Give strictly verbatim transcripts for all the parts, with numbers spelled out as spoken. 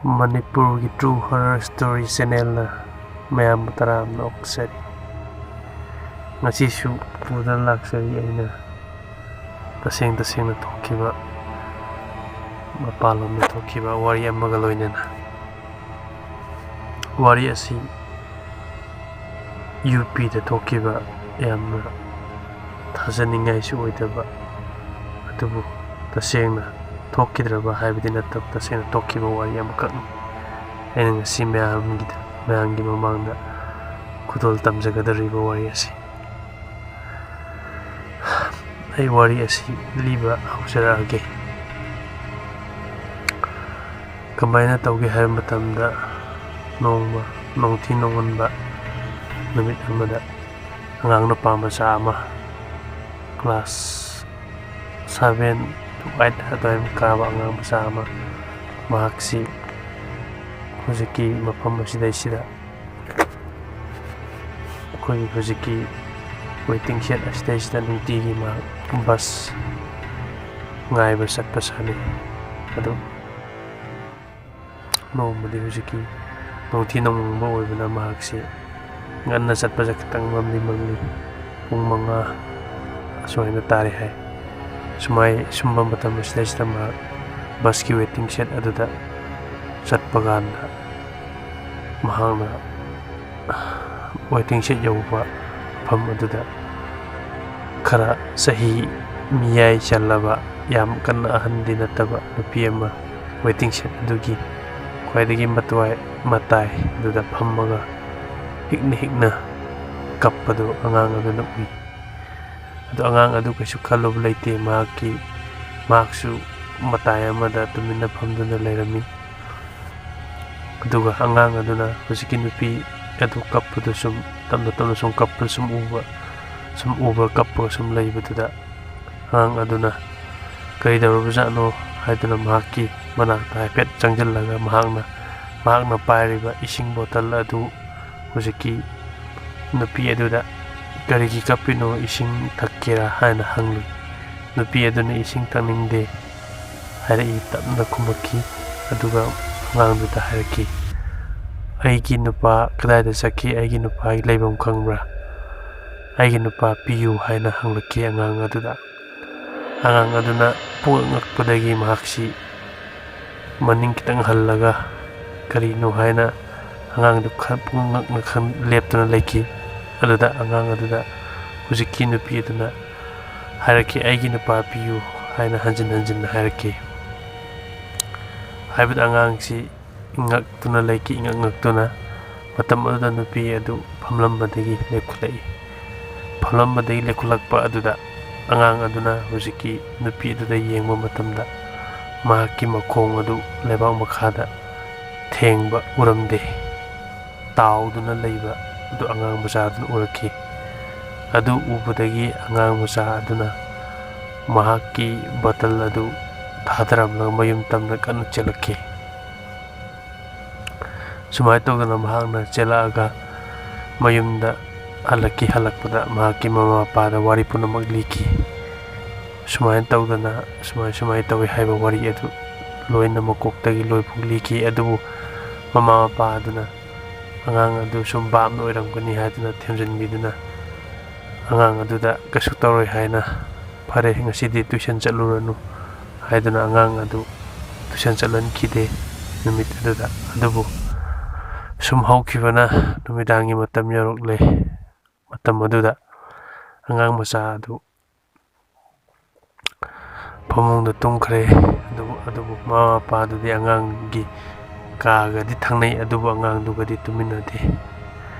ꯃꯅꯤꯄꯨꯔꯒꯤ True Horror Story channelꯅ ꯃꯌꯥꯝꯕꯨ ꯇꯔꯥꯝꯅ ꯑꯣꯛꯆꯔꯤ꯫ ꯉꯁꯤꯁꯨ ꯄꯨꯗꯨꯅ ꯂꯥꯛꯆꯔꯤ ꯑꯩꯅ ꯇꯁꯦꯡ ꯇꯁꯦꯡꯅ ꯊꯣꯛꯈꯤꯕ, ꯃꯄꯥꯟꯂꯣꯝꯗ ꯊꯣꯛꯈꯤꯕ ꯋꯥꯔꯤ ꯑꯃꯒ ꯂꯣꯏꯅꯅ꯫ ꯋꯥꯔꯤ ꯑꯁꯤ ꯌꯨ ꯄꯤꯗ ꯊꯣꯛꯈꯤꯕ, ꯌꯥꯝꯅ ꯊꯥꯖꯅꯤꯡꯉꯥꯏꯁꯨ ꯑꯣꯏꯗꯕ, ꯑꯗꯨꯕꯨ ꯇꯁꯦꯡꯅ ꯊꯣꯛꯈꯤꯗ꯭ꯔꯕ ꯍꯥꯏꯕꯗꯤ ꯅꯠꯇꯕ, ꯇꯁꯦꯡꯅ ꯊꯣꯛꯈꯤꯕ ꯋꯥꯔꯤ ꯑꯃꯈꯛꯅꯤ꯫ ꯑꯩꯅ ꯉꯁꯤ ꯃꯌꯥꯝꯒꯤꯗ, ꯃꯌꯥꯝꯒꯤ ꯃꯃꯥꯡꯗ ꯈꯨꯗꯣꯜ ꯇꯝꯖꯒꯗꯧꯔꯤꯕ ꯋꯥꯔꯤ ꯑꯁꯤ꯫ ꯑꯩ ꯋꯥꯔꯤ ꯑꯁꯤ ꯂꯤꯕ ꯍꯧꯖꯔꯛꯑꯒꯦ꯫ ꯀꯃꯥꯏꯅ ꯇꯧꯒꯦ ꯍꯥꯏꯕ ꯃꯇꯝꯗ, ꯅꯣꯡꯃ ꯅꯣꯡꯊꯤ ꯅꯣꯡꯃꯟꯕ ꯅꯨꯃꯤꯠ ꯑꯃꯗ, ꯑꯉꯥꯡ ꯅꯨꯄꯥ ꯃꯆꯥ ꯑꯃ, class seven to eight ꯑꯗꯨꯋꯥꯏ ꯀꯥꯕ ꯑꯉꯥꯡ ꯃꯆꯥ ꯑꯃ, ꯃꯍꯥꯛꯁꯤ ꯍꯧꯖꯤꯛꯀꯤ ꯃꯐꯝ ꯑꯁꯤꯗꯩꯁꯤꯗ, ꯑꯩꯈꯣꯏꯒꯤ ꯍꯧꯖꯤꯛꯀꯤ waiting shed ꯑꯁꯤꯗꯩꯁꯤꯗ ꯅꯨꯡꯇꯤꯒꯤ ꯃꯍꯥꯛ bus ꯉꯥꯏꯕ ꯆꯠꯄ ꯁꯥꯟꯅꯩ꯫ ꯑꯗꯨ ꯅꯣꯡꯃꯗꯤ ꯍꯧꯖꯤꯛꯀꯤ ꯅꯣꯡꯊꯤ ꯅꯣꯡꯃꯪꯕ ꯑꯣꯏꯕꯅ ꯃꯍꯥꯛꯁꯤ ꯉꯟꯅ ꯆꯠꯄꯁꯦ ꯈꯤꯇꯪ ꯃꯝꯂꯤ ꯃꯝꯂꯤ, ꯄꯨꯡ ꯃꯉꯥ ꯑꯁꯨꯃꯥꯏꯅ ꯇꯥꯔꯦ ꯍꯥꯏ꯫ ꯁꯨꯃꯥꯏ, ꯁꯨꯝꯕ ꯃꯇꯝ ꯑꯁꯤꯗꯩꯁꯤꯗ ꯃꯍꯥꯛ busꯀꯤ waiting shed ꯑꯗꯨꯗ ꯆꯠꯄ ꯀꯥꯟꯗ, ꯃꯍꯥꯛꯅ waiting shed ꯌꯧꯕ ꯃꯐꯝ ꯑꯗꯨꯗ ꯈꯔ ꯆꯍꯤ ꯃꯤꯌꯥꯏ ꯆꯜꯂꯕ, ꯌꯥꯝ ꯀꯟꯅ ꯑꯍꯟꯗꯤ ꯅꯠꯇꯕ ꯅꯨꯄꯤ ꯑꯃ waiting shed ꯑꯗꯨꯒꯤ ꯈ꯭ꯋꯥꯏꯗꯒꯤ ꯃꯇꯋꯥꯏ ꯃꯇꯥꯏ ꯑꯗꯨꯗ ꯐꯝꯃꯒ ꯍꯤꯛꯅ ꯍꯤꯛꯅ ꯀꯞꯄꯗꯨ ꯑꯉꯥꯡ ꯑꯗꯨꯅ ꯎꯏ꯫ ꯑꯗꯨ ꯑꯉꯥꯡ ꯑꯗꯨ ꯀꯩꯁꯨ ꯈꯜꯂꯨꯕ ꯂꯩꯇꯦ꯫ ꯃꯍꯥꯛꯀꯤ, ꯃꯍꯥꯛꯁꯨ ꯃꯇꯥꯏ ꯑꯃꯗ ꯇꯨꯃꯤꯟꯅ ꯐꯝꯗꯨꯅ ꯂꯩꯔꯝꯃꯤ꯫ ꯑꯗꯨꯒ ꯑꯉꯥꯡ ꯑꯗꯨꯅ ꯍꯧꯖꯤꯛꯀꯤ ꯅꯨꯄꯤ ꯑꯗꯨ ꯀꯞꯄꯗꯨ ꯁꯨꯝ, ꯇꯞꯅ ꯇꯞꯅ ꯁꯨꯝ ꯀꯞꯄ ꯁꯨꯝ ꯎꯕ, ꯁꯨꯝ ꯎꯕ, ꯀꯞꯄꯒ ꯁꯨꯝ ꯂꯩꯕꯗꯨꯗ, ꯑꯉꯥꯡ ꯑꯗꯨꯅ "ꯀꯔꯤ ꯇꯧꯔꯕꯖꯥꯠꯅꯣ?" ꯍꯥꯏꯗꯨꯅ ꯃꯍꯥꯛꯀꯤ ꯃꯅꯥꯛꯇ ꯍꯥꯏꯐꯦꯠ ꯆꯪꯁꯤꯜꯂꯒ, ꯃꯍꯥꯛꯅ, ꯃꯍꯥꯛꯅ ꯄꯥꯏꯔꯤꯕ ꯏꯁꯤꯡ bottle ꯑꯗꯨ ꯍꯧꯖꯤꯛꯀꯤ ꯅꯨꯄꯤ ꯑꯗꯨꯗ, "ꯀꯔꯤꯒꯤ ꯀꯞꯄꯤꯅꯣ? ꯏꯁꯤꯡ ꯊꯛꯀꯦꯔꯥ?" ꯍꯥꯏꯅ ꯍꯪꯂꯨꯏ꯫ ꯅꯨꯄꯤ ꯑꯗꯨꯅ "ꯏꯁꯤꯡ ꯊꯛꯅꯤꯡꯗꯦ" ꯍꯥꯏꯔꯛꯏ, ꯇꯞꯅ ꯈꯨꯝꯃꯛꯈꯤ꯫ ꯑꯗꯨꯒ ꯑꯉꯥꯡꯗꯨꯗ ꯍꯥꯏꯔꯛꯈꯤ, "ꯑꯩꯒꯤ ꯅꯨꯄꯥ ꯀꯗꯥꯏꯗ ꯆꯠꯈꯤ? ꯑꯩꯒꯤ ꯅꯨꯄꯥꯒꯤ ꯂꯩꯐꯝ ꯈꯪꯕ꯭ꯔꯥ? ꯑꯩꯒꯤ ꯅꯨꯄꯥ ꯄꯤꯌꯨ" ꯍꯥꯏꯅ ꯍꯪꯂꯛꯈꯤ ꯑꯉꯥꯡ ꯑꯗꯨꯗ꯫ ꯑꯉꯥꯡ ꯑꯗꯨꯅ ꯄꯨꯡꯉꯛ ꯉꯛꯄꯗꯒꯤ ꯃꯍꯥꯛꯁꯤ ꯃꯅꯤꯡ ꯈꯤꯇꯪ ꯍꯜꯂꯒ ꯀꯔꯤꯅꯣ ꯍꯥꯏꯅ ꯑꯉꯥꯡꯗꯨ ꯈ-, ꯄꯨꯡꯉꯛ ꯉꯛꯅ ꯈꯟ-, ꯂꯦꯞꯇꯨꯅ ꯂꯩꯈꯤ꯫ ꯑꯗꯨꯗ ꯑꯉꯥꯡ ꯑꯗꯨꯗ ꯍꯧꯖꯤꯛꯀꯤ ꯅꯨꯄꯤ ꯑꯗꯨꯅ ꯍꯥꯏꯔꯛꯈꯤ, "ꯑꯩꯒꯤ ꯅꯨꯄꯥ ꯄꯤꯌꯨ" ꯍꯥꯏꯅ ꯍꯟꯖꯤꯟ ꯍꯟꯖꯤꯟꯅ ꯍꯥꯏꯔꯛꯈꯤ꯫ ꯍꯥꯏꯕꯗ ꯑꯉꯥꯡꯁꯤ ꯉꯛꯇꯨꯅ ꯂꯩꯈꯤ, ꯏꯉꯛ ꯉꯛꯇꯨꯅ꯫ ꯃꯇꯝ ꯑꯗꯨꯗ ꯅꯨꯄꯤ ꯑꯗꯨ ꯐꯝꯂꯝꯕꯗꯒꯤ ꯂꯦꯞꯈꯠꯂꯛꯏ꯫ ꯐꯝꯂꯝꯕꯗꯒꯤ ꯂꯦꯞꯈꯠꯂꯛꯄ ꯑꯗꯨꯗ ꯑꯉꯥꯡ ꯑꯗꯨꯅ ꯍꯧꯖꯤꯛꯀꯤ ꯅꯨꯄꯤ ꯑꯗꯨꯗ ꯌꯦꯡꯕ ꯃꯇꯝꯗ ꯃꯍꯥꯛꯀꯤ ꯃꯈꯣꯡ ꯑꯗꯨ ꯂꯩꯕꯥꯛ ꯃꯈꯥꯗ ꯊꯦꯡꯕ ꯎꯔꯝꯗꯦ꯫ ꯇꯥꯎꯗꯨꯅ ꯂꯩꯕ ꯑꯗꯨ ꯑꯉꯥꯡ ꯃꯆꯥ ꯑꯗꯨꯅ ꯎꯔꯛꯈꯤ꯫ ꯑꯗꯨ ꯎꯕꯗꯒꯤ ꯑꯉꯥꯡ ꯃꯆꯥ ꯑꯗꯨꯅ ꯃꯍꯥꯛꯀꯤ ꯕꯇꯜ ꯑꯗꯨ ꯊꯥꯗꯔꯝꯂꯒ ꯃꯌꯨꯝ ꯇꯝꯅ ꯀꯟꯅ ꯆꯦꯜꯂꯛꯈꯤ꯫ ꯁꯨꯃꯥꯏꯅ ꯇꯧꯗꯅ ꯃꯍꯥꯛꯅ ꯆꯦꯜꯂꯛꯑꯒ ꯃꯌꯨꯝꯗ ꯍꯜꯂꯛꯈꯤ꯫ ꯍꯜꯂꯛꯄꯗ ꯃꯍꯥꯛꯀꯤ ꯃꯃꯥ ꯃꯄꯥꯗ ꯋꯥꯔꯤ ꯄꯨꯝꯅꯃꯛ ꯂꯤꯈꯤ꯫ ꯁꯨꯃꯥꯏꯅ ꯇꯧꯗꯅ ꯁꯨꯃꯥꯏ, ꯁꯨꯃꯥꯏꯅ ꯇꯧꯏ ꯍꯥꯏꯕ ꯋꯥꯔꯤ ꯑꯗꯨ ꯂꯣꯏꯅ ꯃꯀꯣꯛꯇꯒꯤ ꯂꯣꯏꯐꯥꯎ ꯂꯤꯈꯤ꯫ ꯑꯗꯨꯕꯨ ꯃꯃꯥ ꯃꯄꯥ ꯑꯗꯨꯅ ꯑꯉꯥꯡ ꯑꯗꯨ ꯁꯨꯝ ꯚꯥꯞꯅ ꯑꯣꯏꯔꯝꯒꯅꯤ ꯍꯥꯏꯗꯨꯅ ꯊꯦꯝꯖꯤꯟꯕꯤꯗꯨꯅ ꯑꯉꯥꯡ ꯑꯗꯨꯗ ꯀꯩꯁꯨ ꯇꯧꯔꯣꯏ ꯍꯥꯏꯅ, "ꯐꯔꯦ, ꯉꯁꯤꯗꯤ tuition ꯆꯠꯂꯨꯔꯅꯨ" ꯍꯥꯏꯗꯨꯅ ꯑꯉꯥꯡ ꯑꯗꯨ tuition ꯆꯠꯍꯟꯈꯤꯗꯦ꯫ ꯅꯨꯃꯤꯠ ꯑꯗꯨꯗ꯫ ꯑꯗꯨꯕꯨ ꯁꯨꯝ ꯍꯧꯈꯤꯕꯅ ꯅꯨꯃꯤꯗꯥꯡꯒꯤ ꯃꯇꯝ ꯌꯧꯔꯛꯂꯦ꯫ ꯃꯇꯝ ꯑꯗꯨꯗ ꯑꯉꯥꯡ ꯃꯆꯥ ꯑꯗꯨ ꯐꯃꯨꯡꯗ ꯇꯨꯝꯈ꯭ꯔꯦ꯫ ꯑꯗꯨꯕꯨ, ꯑꯗꯨꯕꯨ ꯃꯃꯥ ꯃꯄꯥꯗꯨꯗꯤ ꯑꯉꯥꯡꯒꯤ ꯀꯥꯒꯗꯤ ꯊꯪꯅꯩ, ꯑꯗꯨꯕꯨ ꯑꯉꯥꯡꯗꯨꯒꯗꯤ ꯇꯨꯃꯤꯟꯅꯗꯦ꯫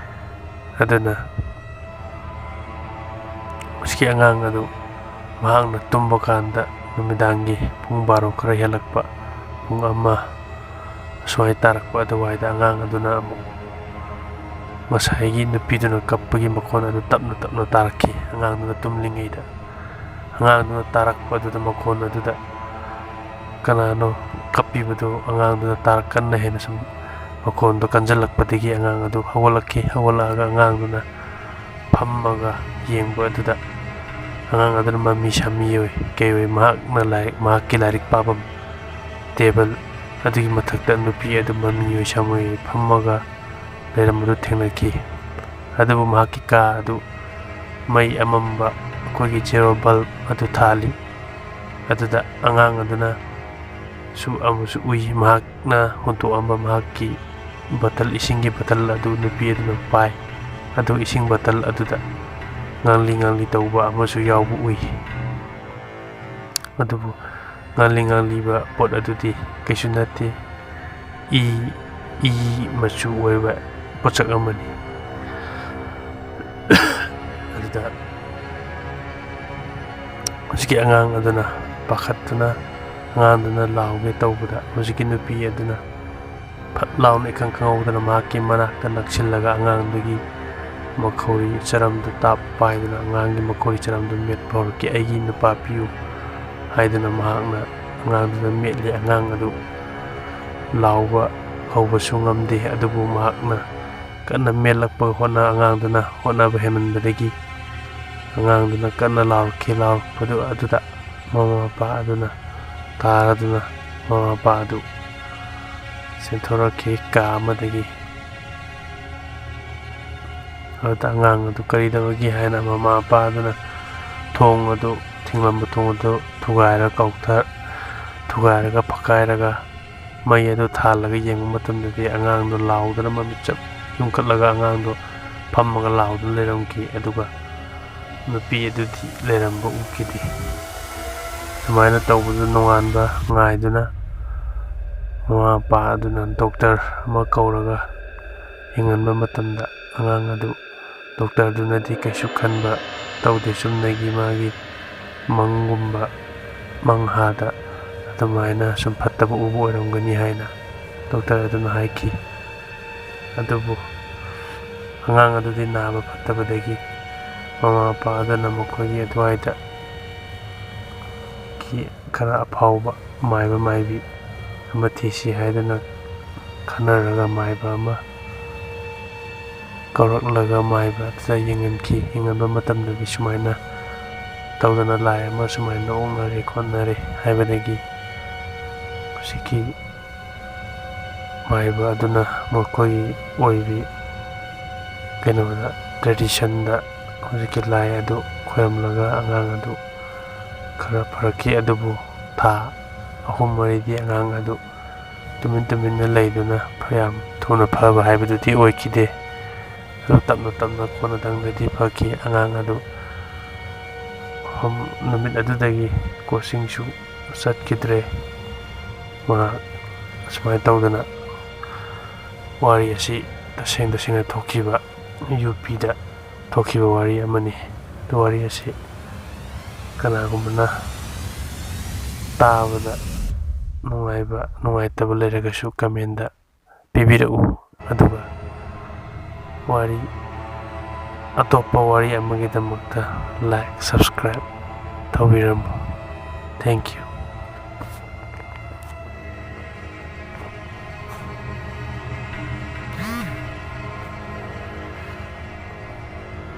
ꯑꯗꯨꯅ ꯍꯧꯖꯤꯛꯀꯤ ꯑꯉꯥꯡ ꯑꯗꯨ ꯃꯍꯥꯛꯅ ꯇꯨꯝꯕ ꯀꯥꯟꯗ ꯅꯨꯃꯤꯗꯥꯡꯒꯤ ꯄꯨꯡ ꯕꯥꯔꯣ ꯈꯔ ꯍꯦꯜꯂꯛꯄ, ꯄꯨꯡ ꯑꯃ ꯁꯨꯃꯥꯏꯅ ꯇꯥꯔꯛꯄ ꯑꯗꯨꯋꯥꯏꯗ ꯑꯉꯥꯡ ꯑꯗꯨꯅ ꯑꯃꯨꯛ ꯉꯁꯥꯏꯒꯤ ꯅꯨꯄꯤꯗꯨꯅ ꯀꯞꯄꯒꯤ ꯃꯈꯣꯟ ꯑꯗꯨ ꯇꯞꯅ ꯇꯞꯅ ꯇꯥꯔꯛꯈꯤ꯫ ꯑꯉꯥꯡꯗꯨꯅ ꯇꯨꯝꯂꯤꯉꯩꯗ ꯑꯉꯥꯡꯗꯨꯅ ꯇꯥꯔꯛꯄ ꯑꯗꯨꯗ, ꯃꯈꯣꯟ ꯑꯗꯨꯗ ꯀꯅꯥꯅꯣ ꯀꯞꯄꯤꯕꯗꯨ ꯑꯉꯥꯡꯗꯨꯅ ꯇꯥꯔꯛ-, ꯀꯟꯅ ꯍꯦꯟꯅ ꯁꯨꯝ ꯃꯈꯣꯟꯗꯣ ꯀꯟꯖꯜꯂꯛꯄꯗꯒꯤ ꯑꯉꯥꯡ ꯑꯗꯨ ꯍꯧꯒꯠꯂꯛꯈꯤ꯫ ꯍꯧꯒꯠꯂꯛꯑꯒ ꯑꯉꯥꯡꯗꯨꯅ ꯐꯝꯃꯒ ꯌꯦꯡꯕ ꯑꯗꯨꯗ ꯑꯉꯥꯡ ꯑꯗꯨꯅ ꯃꯃꯤ ꯁꯥꯃꯤ ꯑꯣꯏ, ꯀꯩ ꯑꯣꯏ, ꯃꯍꯥꯛꯅ ꯂꯥꯏꯔꯤꯛ, ꯃꯍꯥꯛꯀꯤ ꯂꯥꯏꯔꯤꯛ ꯄꯥꯐꯝ table ꯑꯗꯨꯒꯤ ꯃꯊꯛꯇ ꯅꯨꯄꯤ ꯑꯗꯨ ꯃꯃꯤ ꯑꯣꯏ ꯁꯥꯃꯣꯏ ꯐꯝꯃꯒ ꯂꯩꯔꯝꯕꯗꯨ ꯊꯦꯡꯅꯈꯤ꯫ ꯑꯗꯨꯕꯨ ꯃꯍꯥꯛꯀꯤ ꯀꯥ ꯑꯗꯨ ꯃꯩ ꯑꯃꯝꯕ, ꯑꯩꯈꯣꯏꯒꯤ ꯖꯦꯔꯣ ꯕꯜꯕ ꯑꯗꯨ ꯊꯥꯜꯂꯤ꯫ ꯑꯗꯨꯗ ꯑꯉꯥꯡ ꯑꯗꯨꯅꯁꯨ ꯑꯃꯁꯨ ꯎꯏ꯫ ꯃꯍꯥꯛꯅ ꯍꯨꯟꯗꯣꯛꯂꯝꯕ ꯃꯍꯥꯛꯀꯤ ꯕꯣꯇꯜ, ꯏꯁꯤꯡꯒꯤ ꯕꯣꯇꯜ ꯑꯗꯨ ꯅꯨꯄꯤ ꯑꯗꯨꯅ ꯄꯥꯏ꯫ ꯑꯗꯨ ꯏꯁꯤꯡ ꯕꯣꯇꯜ ꯑꯗꯨꯗ ꯉꯥꯡꯂꯤ ꯉꯥꯡꯂꯤ ꯇꯧꯕ ꯑꯃꯁꯨ ꯌꯥꯎꯕ ꯎꯏ꯫ ꯑꯗꯨꯕꯨ ꯉꯥꯡꯂꯤ ꯉꯥꯡꯂꯤꯕ ꯄꯣꯠ ꯑꯗꯨꯗꯤ ꯀꯩꯁꯨ ꯅꯠꯇꯦ, ꯏ, ꯏ ꯃꯆꯨ ꯑꯣꯏꯕ ꯄꯣꯠꯁꯛ ꯑꯃꯅꯤ꯫ ꯑꯗꯨꯗ ꯍꯧꯖꯤꯛꯀꯤ ꯑꯉꯥꯡ ꯑꯗꯨꯅ ꯄꯥꯈꯠꯇꯨꯅ ꯑꯉꯥꯡꯗꯨꯅ ꯂꯥꯎꯒꯦ ꯇꯧꯕꯗ, ꯍꯧꯖꯤꯛꯀꯤ ꯅꯨꯄꯤ ꯑꯗꯨꯅ ꯐꯠ ꯂꯥꯎꯅ ꯏꯈꯪ ꯈꯪꯍꯧꯗꯅ ꯃꯍꯥꯛꯀꯤ ꯃꯅꯥꯛꯇ ꯅꯛꯁꯤꯜꯂꯒ ꯑꯉꯥꯡꯗꯨꯒꯤ ꯃꯈꯧꯔꯤ ꯆꯔꯝꯗꯨ ꯇꯥꯞ ꯄꯥꯏꯗꯨꯅ ꯑꯉꯥꯡꯒꯤ ꯃꯈꯧꯔꯤ ꯆꯔꯝꯗꯨ ꯃꯦꯠꯄ ꯍꯧꯔꯛꯈꯤ꯫ "ꯑꯩꯒꯤ ꯅꯨꯄꯥ ꯄꯤꯌꯨ" ꯍꯥꯏꯗꯨꯅ ꯃꯍꯥꯛꯅ ꯑꯉꯥꯡꯗꯨꯗ ꯃꯦꯠꯂꯤ꯫ ꯑꯉꯥꯡ ꯑꯗꯨ ꯂꯥꯎꯕ ꯍꯧꯕꯁꯨ ꯉꯝꯗꯦ, ꯑꯗꯨꯕꯨ ꯃꯍꯥꯛꯅ ꯀꯟꯅ ꯃꯦꯠꯂꯛꯄ ꯍꯣꯠꯅ-, ꯑꯉꯥꯡꯗꯨꯅ ꯍꯣꯠꯅꯕ ꯍꯦꯟꯃꯟꯕꯗꯒꯤ ꯑꯉꯥꯡꯗꯨꯅ ꯀꯟꯅ ꯂꯥꯎꯔꯛꯈꯤ꯫ ꯂꯥꯎꯔꯛꯄꯗꯨ ꯑꯗꯨꯗ ꯃꯃꯥ ꯃꯄꯥ ꯑꯗꯨꯅ ꯇꯥꯔꯗꯨꯅ ꯃꯃꯥ ꯃꯄꯥ ꯑꯗꯨ ꯆꯦꯟꯊꯣꯔꯛꯈꯤ ꯀꯥ ꯑꯃꯗꯒꯤ꯫ ꯑꯗꯨꯗ ꯑꯉꯥꯡ ꯑꯗꯨ ꯀꯔꯤꯗꯧꯔꯒꯦ ꯍꯥꯏꯅ ꯃꯃꯥ ꯃꯄꯥ ꯑꯗꯨꯅ ꯊꯣꯡ ꯑꯗꯨ, ꯊꯤꯡꯂꯝꯕ ꯊꯣꯡ ꯑꯗꯨ ꯊꯨꯒꯥꯏꯔ ꯀꯥꯎꯊ-, ꯊꯨꯒꯥꯏꯔꯒ ꯐꯛꯀꯥꯏꯔꯒ ꯃꯩ ꯑꯗꯨ ꯊꯥꯜꯂꯒ ꯌꯦꯡꯕ ꯃꯇꯝꯗꯗꯤ ꯑꯉꯥꯡꯗꯣ ꯂꯥꯎꯗꯨꯅ ꯃꯃꯤꯠ ꯆꯞ ꯌꯨꯝꯈꯠꯂꯒ ꯑꯉꯥꯡꯗꯣ ꯐꯝꯃꯒ ꯂꯥꯎꯗꯨꯅ ꯂꯩꯔꯝꯈꯤ꯫ ꯑꯗꯨꯒ ꯅꯨꯄꯤ ꯑꯗꯨꯗꯤ ꯂꯩꯔꯝꯕ ꯎꯈꯤꯗꯦ꯫ ꯁꯨꯃꯥꯏꯅ ꯇꯧꯕꯗꯨ ꯅꯣꯡꯉꯥꯟꯕ ꯉꯥꯏꯗꯨꯅ ꯃꯃꯥ ꯃꯄꯥ ꯑꯗꯨꯅ ꯗꯣꯛꯇꯔ ꯑꯃ ꯀꯧꯔꯒ ꯌꯦꯡꯍꯟꯕ ꯃꯇꯝꯗ ꯑꯉꯥꯡ ꯑꯗꯨ ꯗꯣꯛꯇꯔꯗꯨꯅꯗꯤ ꯀꯩꯁꯨ ꯈꯟꯕ ꯇꯧꯗꯦ, ꯆꯨꯝꯅꯒꯤ ꯃꯥꯒꯤ ꯃꯪꯒꯨꯝꯕ, ꯃꯪꯍꯥꯗ ꯑꯗꯨꯃꯥꯏꯅ ꯁꯨꯝ ꯐꯠꯇꯕ ꯎꯕ ꯑꯣꯏꯔꯝꯒꯅꯤ ꯍꯥꯏꯅ ꯗꯣꯛꯇꯔ ꯑꯗꯨꯅ ꯍꯥꯏꯈꯤ꯫ ꯑꯗꯨꯕꯨ ꯑꯉꯥꯡ ꯑꯗꯨꯗꯤ ꯅꯥꯕ ꯐꯠꯇꯕꯗꯒꯤ ꯃꯃꯥ ꯃꯄꯥ ꯑꯗꯨꯅ ꯃꯈꯣꯏꯒꯤ ꯑꯗꯨꯋꯥꯏꯗ ꯒꯤ ꯈꯔ ꯑꯐꯥꯎꯕ ꯃꯥꯏꯕ ꯃꯥꯏꯕꯤ ꯑꯃ ꯊꯤꯁꯤ ꯍꯥꯏꯗꯨꯅ ꯈꯟꯅꯔꯒ ꯃꯥꯏꯕ ꯑꯃ ꯀꯧꯔꯛꯂꯒ ꯃꯥꯏꯕ ꯑꯗꯨꯗ ꯌꯦꯡꯍꯟꯈꯤ꯫ ꯌꯦꯡꯍꯟꯕ ꯃꯇꯝꯗꯗꯤ ꯁꯨꯃꯥꯏꯅ ꯇꯧꯗꯅ ꯂꯥꯏ ꯑꯃ ꯁꯨꯃꯥꯏꯅ ꯑꯣꯛꯅꯔꯦ ꯈꯣꯠꯅꯔꯦ ꯍꯥꯏꯕꯗꯒꯤ ꯍꯧꯖꯤꯛꯀꯤ ꯍꯥꯏꯕ ꯑꯗꯨꯅ ꯃꯈꯣꯏꯒꯤ ꯑꯣꯏꯕꯤ ꯀꯩꯅꯣꯗ, ꯇ꯭ꯔꯦꯗꯤꯁꯟꯗ ꯍꯧꯖꯤꯛꯀꯤ ꯂꯥꯏ ꯑꯗꯨ ꯈꯣꯏꯔꯝꯂꯒ ꯑꯉꯥꯡ ꯑꯗꯨ ꯈꯔ ꯐꯔꯛꯈꯤ꯫ ꯑꯗꯨꯕꯨ ꯊꯥ ꯑꯍꯨꯝ ꯃꯔꯤꯗꯤ ꯑꯉꯥꯡ ꯑꯗꯨ ꯇꯨꯃꯤꯟ ꯇꯨꯃꯤꯟꯅ ꯂꯩꯗꯨꯅ ꯌꯥꯝ ꯊꯨꯅ ꯐꯕ ꯍꯥꯏꯕꯗꯨꯗꯤ ꯑꯣꯏꯈꯤꯗꯦ꯫ ꯑꯗꯨ ꯇꯞꯅ ꯇꯞꯅ ꯀꯣꯟꯅꯊꯪꯗꯗꯤ ꯐꯈꯤ꯫ ꯑꯉꯥꯡ ꯑꯗꯨ ꯃꯐꯝ, ꯅꯨꯃꯤꯠ ꯑꯗꯨꯗꯒꯤ ꯀꯣꯆꯤꯡꯁꯨ ꯆꯠꯈꯤꯗ꯭ꯔꯦ꯫ ꯃꯍꯥꯛ ꯑꯁꯨꯃꯥꯏꯅ ꯇꯧꯗꯅ ꯋꯥꯔꯤ ꯑꯁꯤ ꯇꯁꯦꯡ ꯇꯁꯦꯡꯅ ꯊꯣꯛꯈꯤꯕ, ꯌꯨ ꯄꯤꯗ ꯊꯣꯛꯈꯤꯕ ꯋꯥꯔꯤ ꯑꯃꯅꯤ꯫ ꯑꯗꯨ ꯋꯥꯔꯤ ꯑꯁꯤ ꯀꯅꯥꯒꯨꯝꯕꯅ ꯇꯥꯕꯗ ꯅꯨꯡꯉꯥꯏꯕ, ꯅꯨꯡꯉꯥꯏꯇꯕ ꯂꯩꯔꯒꯁꯨ ꯀꯃꯦꯟꯗ ꯄꯤꯕꯤꯔꯛꯎ꯫ ꯑꯗꯨꯒ ꯋꯥꯔꯤ, ꯑꯇꯣꯞꯄ ꯋꯥꯔꯤ ꯑꯃꯒꯤꯗꯃꯛꯇ like, subscribe ꯇꯧꯕꯤꯔꯝꯃꯨ꯫ Thank you꯫